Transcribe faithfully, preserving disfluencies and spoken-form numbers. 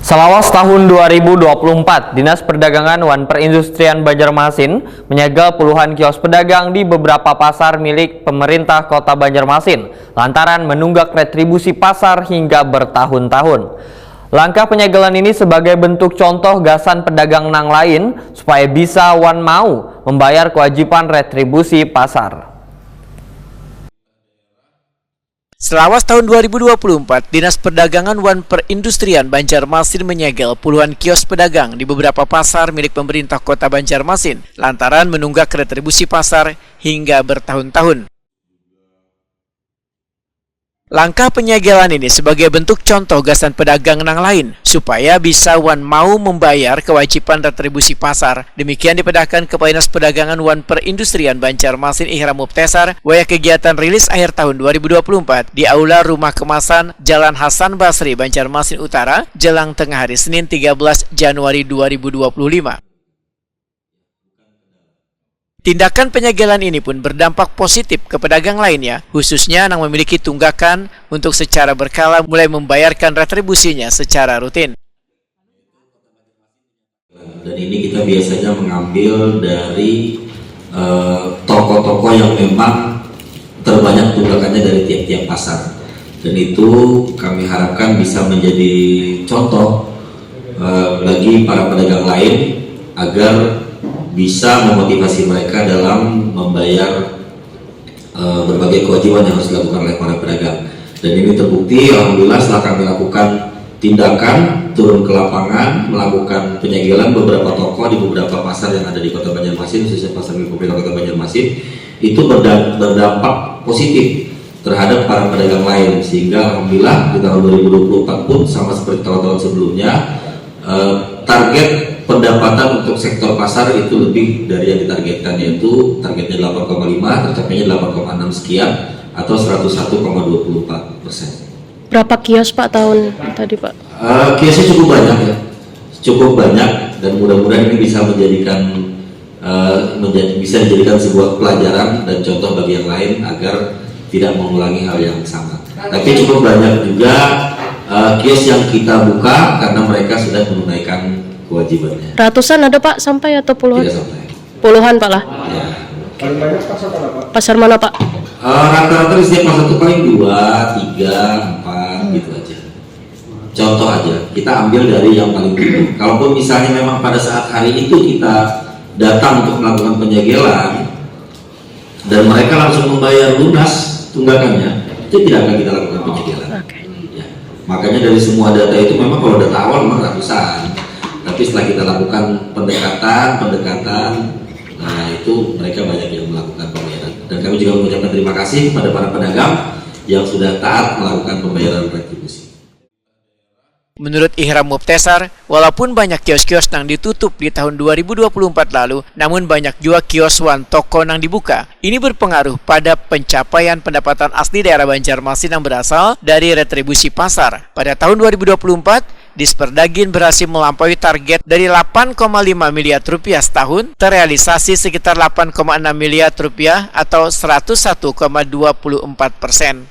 Salawas tahun dua ribu dua puluh empat, Dinas Perdagangan wan Perindustrian Banjarmasin menyegel puluhan kios pedagang di beberapa pasar milik pemerintah Kota Banjarmasin lantaran menunggak retribusi pasar hingga bertahun-tahun. Langkah penyegelan ini sebagai bentuk contoh gasan pedagang nang lain supaya bisa wan mau membayar kewajiban retribusi pasar. Selawas tahun dua ribu dua puluh empat, Dinas Perdagangan wan Perindustrian Banjarmasin menyegel puluhan kios pedagang di beberapa pasar milik pemerintah Kota Banjarmasin lantaran menunggak retribusi pasar hingga bertahun-tahun. Langkah penyegelan ini sebagai bentuk contoh gasan pedagang nang lain supaya bisa wan mau membayar kewajiban retribusi pasar. Demikian dipedahkan Kepala Dinas Perdagangan wan Perindustrian Banjarmasin Ihram Mubtesar wayah kegiatan rilis akhir tahun dua ribu dua puluh empat di Aula Rumah Kemasan, Jalan Hasan Basri, Banjarmasin Utara, jelang tengah hari Senin tiga belas Januari dua ribu dua puluh lima. Tindakan penyegelan ini pun berdampak positif ke pedagang lainnya, khususnya nang memiliki tunggakan untuk secara berkala mulai membayarkan retribusinya secara rutin. Dan ini kita biasanya mengambil dari eh, toko-toko yang memang terbanyak tunggakannya dari tiap-tiap pasar. Dan itu kami harapkan bisa menjadi contoh eh, bagi para pedagang lain agar bisa memotivasi mereka dalam membayar eh, berbagai kewajiban yang harus dilakukan oleh para pedagang. Dan ini terbukti, alhamdulillah, setelah kami lakukan tindakan turun ke lapangan, melakukan penyegelan beberapa toko di beberapa pasar yang ada di Kota Banjarmasin, khususnya Pasar Milik Pemerintah Kota Banjarmasin, itu berda- berdampak positif terhadap para pedagang lain, sehingga alhamdulillah di tahun dua ribu dua puluh empat pun sama seperti tahun-tahun sebelumnya, eh, target pendapatan untuk sektor pasar itu lebih dari yang ditargetkan, yaitu targetnya delapan koma lima, tercapainya delapan koma enam sekian atau seratus satu koma dua puluh empat persen. Berapa kios Pak tahun tadi Pak? Eh, kiosnya cukup banyak ya, cukup banyak, dan mudah-mudahan ini bisa menjadikan eh, menjadi bisa dijadikan sebuah pelajaran dan contoh bagi yang lain agar tidak mengulangi hal yang sama. Tapi cukup banyak juga eh, kios yang kita buka karena mereka sudah menunaikan kewajibannya. Ratusan ada Pak sampai atau puluhan? Tidak sampai. Puluhan Pak lah. Ya. Pasar mana Pak? Eh, rata-rata di setiap pasar itu paling dua, tiga, empat gitu aja. Contoh aja, kita ambil dari yang paling tinggi. Kalaupun misalnya memang pada saat hari itu kita datang untuk melakukan penyegelan dan mereka langsung membayar lunas tunggakannya, itu tidak akan kita lakukan penyegelan. Oke. Ya. Makanya dari semua data itu memang kalau data awal memang ratusan, tapi setelah kita lakukan pendekatan, pendekatan, nah itu mereka banyak yang melakukan pembayaran. Dan kami juga mengucapkan terima kasih kepada para pedagang yang sudah taat melakukan pembayaran retribusi. Menurut Ihram Mubtesar, walaupun banyak kios-kios nang ditutup di tahun dua ribu dua puluh empat lalu, namun banyak jua kios wan toko nang dibuka. Ini berpengaruh pada pencapaian pendapatan asli daerah Banjarmasin yang berasal dari retribusi pasar. Pada tahun dua ribu dua puluh empat, Disperdagin berhasil melampaui target dari delapan koma lima miliar rupiah setahun, terrealisasi sekitar delapan koma enam miliar rupiah atau seratus satu koma dua puluh empat persen.